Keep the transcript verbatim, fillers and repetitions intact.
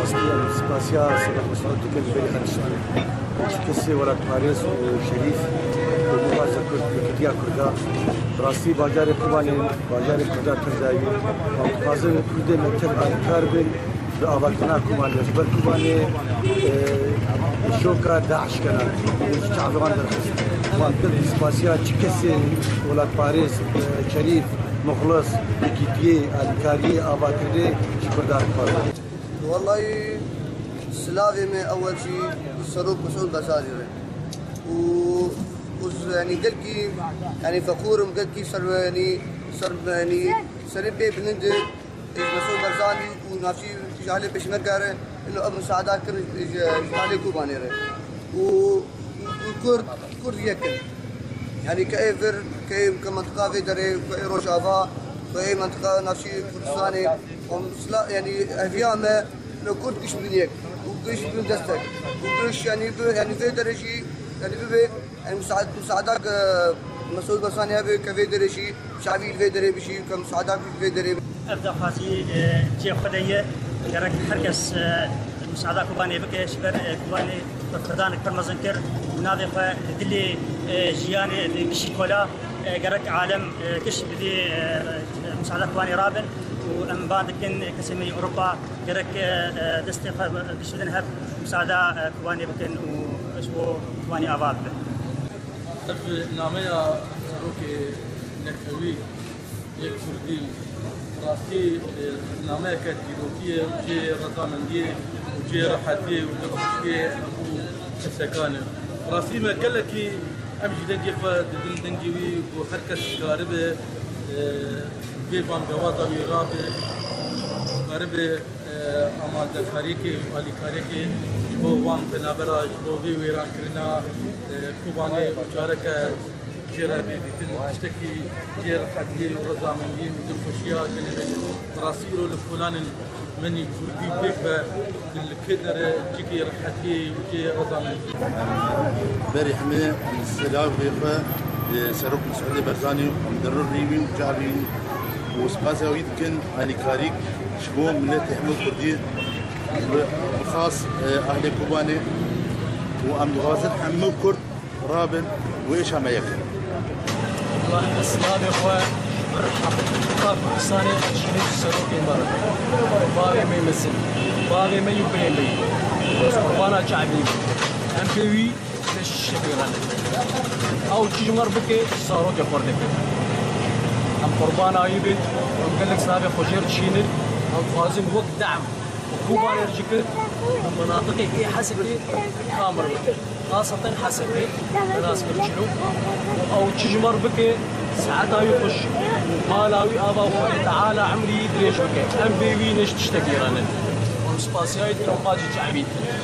Em spasiya Sedok Mesûd dikin, berî her tiştî. Ji kesê welatparêz û şerîf û bûbaza Kurd, yekîtiya Kurda. Bi rastî bajarê Kobanê, bajarê Kurda pir dayî. Em dixwazin Kurdê me tev alîkar bin. Di avakirina Kobanê, ji ber Kobanê, e, şoka DAIŞ kena, ji çavê wan derxist. Wan pir spasiya çi kesê welatparêz, e, şerîf, muxlis, yekîtiyê, alîkariyê, avakirinê ji Kurdan dixwazin. Wellahî silavê me ewel jî Serok Mesûd Barzanî re. Û, û z-, yanî gelkî, yanî feqûr im, gelkî ser, yanî ser, yanî serê pê bilind e. Mesûd Barzanî û navçî ji alê pêşmerge re, ino ev misaada kir ji, ji alê Kobanê re. Û, û Kurd, Kurd yek in. Yanî ke ê vir, ke ê, ke mentiqa vê derê, ke ê Rojava, ke ê mentiqa navçî Kurdistanê, em sila-, yanî heviya me, ino Kurd giş bin yek û giş bin destek. Û giş, yanî bi, yanî vê derê jî, yanî bibe, Em musaad-, musaada ke Mesûd Barzanî hebe ke vê derê jî çavî li vê derê bijî, ke musaada li vê derê. Ev daxwazî, e, cihê xwe de ye. Gerek her kes, e, musaada Kobanê bike, ji ber, e, Kobanê bi Kurdan pir mezin kir û navê xwe li dilê, e, jiyanê, e, gişî kola, e, gerek alem, e, giş bi vê, e, musaada Kobanê rabin û em ba dikin kesê me yê Ewropa. Gerek, e, e, destê xwe bişidin hev, musaada, e, Kobanê bikin û ji bo Kobanê ava bibe. Ev nameya serokê netewî yê Kurdî, rastî, e, nameyeke dîrokî ye, cihê rezamendiyê û cihê rehetiyê û dilxweşiyê hemû kesekan e. Rastî me gelekî em jî dengê xwe didin dengê wî ku her kes karibe, e, vê bangewata wî rabe, karibe e, amadekariyekê û alîkariyekê ji bo wan penabera, ji bo vê wêrankirina, e, Kobanê û careke jê re bê dîtin tiştekî jê rehetiyê û rezamendiyê û dilxweşiya gelê me. Bi rastî îro li kolanên menî kurdî pêk ve li kê dere cîkê rehetiyê û cê rezamendiyê. Berî hemê silavê xwe, e, Serok Mesûdê Barzanî em dirin rî wî û çavî wî û spasiya wî dikin alîkarîk ji bo miletê hemû Kurdî, bi xas, e, ahlê Kobanê û em dixwazin hemû Kurd rabin û êşa me yek in. Wellahî ez silavê xwe ji vir heta Kurdistanê dişînim ji serokê me re. Bavê me mezin, bavê me yû birê me yî. Ez qurbana çavê wî. Em bê wî ne şevê re ne. Ew çi ji me re bike, zarokê xwe re dike. Em qurbana wî bin, em gelek silavê xwe jê re dişînin, em dixwazin wek dem. Kobanê re jî kir, li minatiqê ê Hesekê kamir bike. Xaseten Hesekê, nas kir çilo. Ew çi ji me re bike, saeta wî xweş, mala wî ava û Xwedê Teala emrî wî dirêj bike. Em bê wî ne ji tiştekî re ne. Em spasiya wî dikin, em qacî çavî dikin.